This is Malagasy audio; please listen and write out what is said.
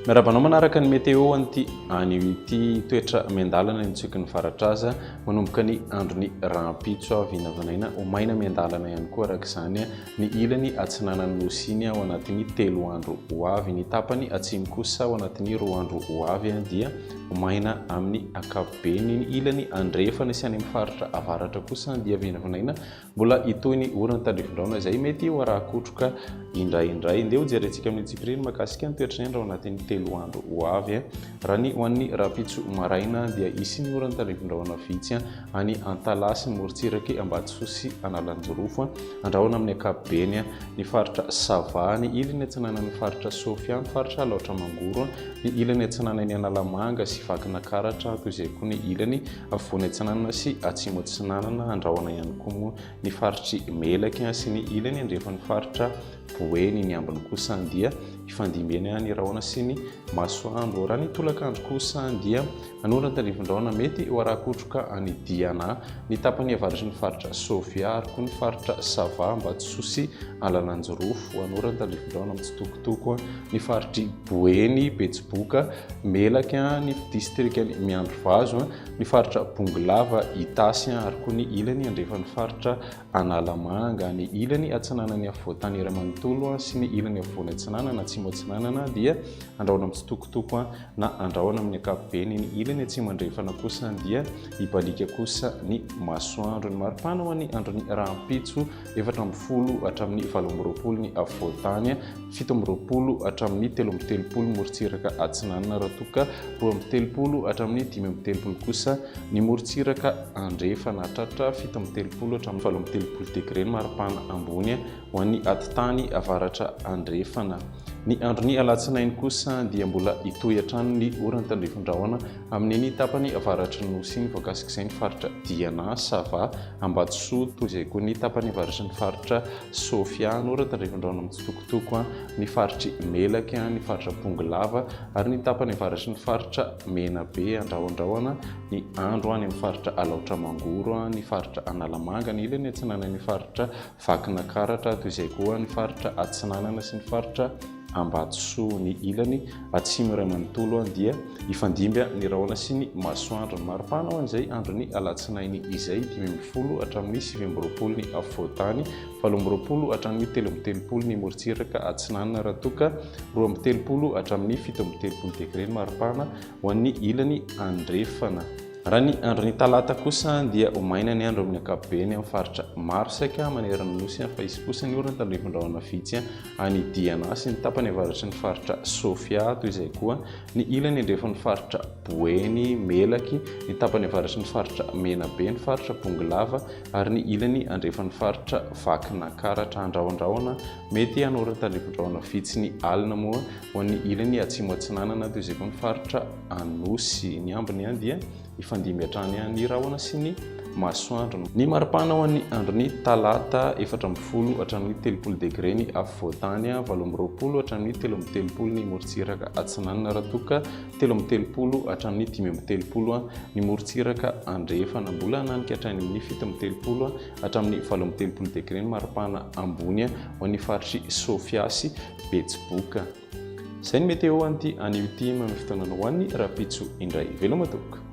Miarahaba anao manaraka ny météo an'ity anio ity toetra miandalana ny tsioky ny varatraza manomboka ny andron'ny rahampitso vinavinaina ho maina miandalana ihany koa araka izany ny ilany atsinanan'ny nosy iny ao anatin'ny telo andro ho avy ny tapany atsimo kosa ao anatin'ny roa andro ho avy dia ho maina amin'ny ankapobeny ny ilany andrefana sy any amin'ny faritra avaratra kosa dia vinavinaina Mbola hitohy ny orana tandrifindraona izay mety ho araha-kotroka indraindray. Ndeha hojerentsika amin'ny antsipiriany mahakasika ny toetry ny andro ao anatin'ny telo andro ho avy. Raha ny ho an'ny rahampitso maraina dia hisy ny orana tandrifindraona vitsy any Antalaha sy ny morontsirak'i Ambatosoa sy Analanjirofo. Andrahona amin'ny ankapobeny ny faritra Sava, ny ilany atsinanan'ny faritra Sofia, ny faritra Alaotra Mangoro, ny ilany atsinanan'i Analamanga sy Vakinakaratra, toy izay koa ny ilany Afovoany atsinanana sy atsimo atsinanana, andrahona ihany koa moa ny faritr'i Melaky sy ny ilany andrefan'ny faritra Boeny, ny ambiny kosa dia hifandimby eny ny rahona sy ny masoandro. Raha ny tolakandro kosa dia hanorina tandrifin-drahona mety ho araha-kotroka any Diana, ny tapany avaratry ny faritra Sofia ary koa ny faritra Sava, Ambatosoa sy Analanjirofo. Hanorina tandrifin-drahona mitsitokotoko ny faritr'i Boeny, Betsiboka, Melaky, ny distrikan'i Miandrivazo, ny faritra Bongolava, Itasy ary koa ny ilany andrefan'ny faritra Analamanga. Ny ilany atsinanan'ny afovoantany iray manontolo sy ny ilany afovoany atsinanana, atsimo atsinanana dia andrahona mitsitokotoko na andrahona amin'ny ankapobeny. Ny ilany atsimo andrefana kosa dia hibaliaka kosa ny masoandro. Ny maripana ho an'ny andron'ny rahampitso 14 hatramin'ny 28 ny afovoantany, 27 hatramin'ny 33 ny morontsiraka atsinanana raha toa ka 32 hatramin'ny 35 kosa ny morontsiraka andrefana. Tratra 37 hatramin'ny 38 degre ny maripana ambony ho an'ny atitany avaratra andrefana. Ny andron'ny alatsinainy kosa dia mbola hitohy hatrany ny orana tandrifin-drahona amin'iny tapany avaratry ny Nosy iny, voakasik'izay ny faritra Diana, Sava, Ambatosoa, toy izay koa ny tapany avaratry ny faritra Sofia, Anora, tandrifin-drahona mitsitokotoko, ny faritr'i Melaky, ny faritra Bongolava ary ny tapany avaratry ny faritra Menabe, Andrahondrahona ny andro any amin'ny faritra Alaotra Mangoro, ny faritra Analamanga, ny ilany atsinanan'ny faritra Vakinakaratra, toy izay koa ny faritra Atsinanana sy ny faritra Ambatosoa. Ny ilany atsimo iray manontolo dia hifandimby ny rahona sy ny masoandro. Ny maripana ho an'izay andron'ny alatsinainy izay, 15 hatramin'ny 29 ny afovoan-tany, 28 hatramin'ny 33 ny morontsiraka atsinanana raha toa ka 32 hatramin'ny 37 degre ny maripana ho an'ny ilany andrefana. Raha ny andron'ny talata kosa dia ho maina ny andro amin'ny ankapobeny amin'ny faritra maro saika manerana ny Nosy fa hisy kosa ny orana tandrifin-drahona vitsy any Diana sy ny tapany avaratry ny faritra Sofia toy izay koa ny ilany andrefan'ny faritra Boeny, Melaky, ny tapany avaratry ny faritra Menabe, ny faritra Bongolava ary ny ilany andrefan'ny faritra Vakinakaratra. Andrahondrahona mety hanorana tandrifin-drahona vitsy ny alina moa ho an'ny ilany atsimo atsinanana toy izay koa ny faritra Anosy. Ny ambiny dia hifandimby hatrany ny rahona sy ny masoandro. Ny maripana ho an'ny andron'ny talata, 14 hatramin'ny 30 degre ny afovoan-tany, 28 hatramin'ny 33 ny morontsiraka atsinanana raha toa ka 33 hatramin'ny 35 ny morontsiraka andrefana. Mbola hananika hatrany amin'ny 37 hatramin'ny 38 degre ny maripana ambony ho an'ny faritr'i Sofia sy Betsiboka. Izay ny météo an'ity anio ity, manome fotoana ho an'ny rahampitso indray. Veloma tompoko.